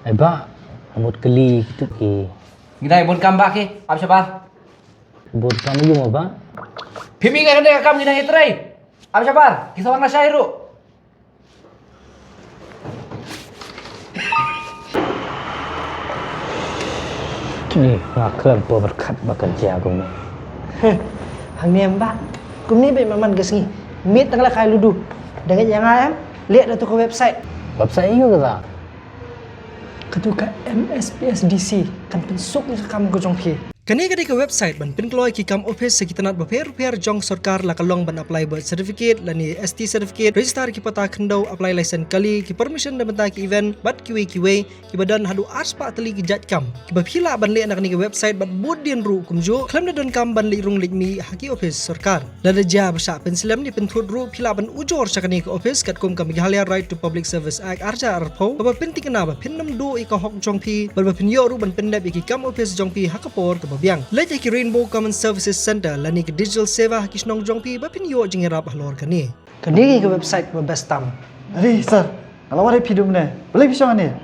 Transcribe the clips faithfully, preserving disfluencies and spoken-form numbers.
Ai ba, mut kali kitu ki. Ngi dang bun kam ba ki, ap shabar. Bun kam ïa ma ba. Phi mih nga kane ka kam ngi dang ïatrei. Ap shabar, ki sa wan lashai ruh. Ni, nga khlem pyrkhat ba kan jia kumne. Hangne em ba. Kumne ba man ka sngi. Miet tang la kai ludu. Dang ïa nga em. Leh da tu ka website. Website ïa kata. Katu ka M S P S D C kan pynsuk ïa ka kam ka jong phi. Kane ka dei ka website ban pynkloi ki kam office sha ki tnat bapher bapher jong sorkar, la ka long ban apply birth certificate lane S T certificate, register ki pata khyndew, apply license kali, ki permission na bynta ki event bad kiwei kiwei, kiba don haduh arspah tylli ki jait kam kiba phi lah ban leh na kane ka website bad bud dien ruh kumjuh khlem da don kam ban leit rung leit mih ha ki office sorkar. Lada jia ba shah pynslem ne pynthut ruh phi lah ban ujor sha kane ka office katkum ka Meghalaya Right to Public Service Act arhajar arphew kaba pynthikna ba phin nym duh ïa ka hok jong phi bad ba phin ïoh ruh ban pyndep ïa ki kam office jong phi ha ka por kaba biang. Leit ïa ki Rainbow Common Services Centre lane ka Digital Seva ha ki shnong jong phi ba phin ïoh jingïarap halor kane. Kane ka website ba best tam. Are sir, nga la wad ïa phi kumne. Balei phi shong hangne?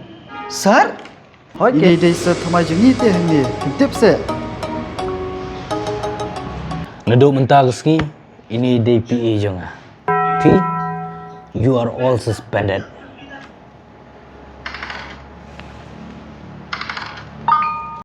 Sir? Hooid, ine dei sir thymmai jong ngi te hangne, phin tip seh. Naduh mynta ka sngi, ine dei P A jong nga. Phi, you are all suspended.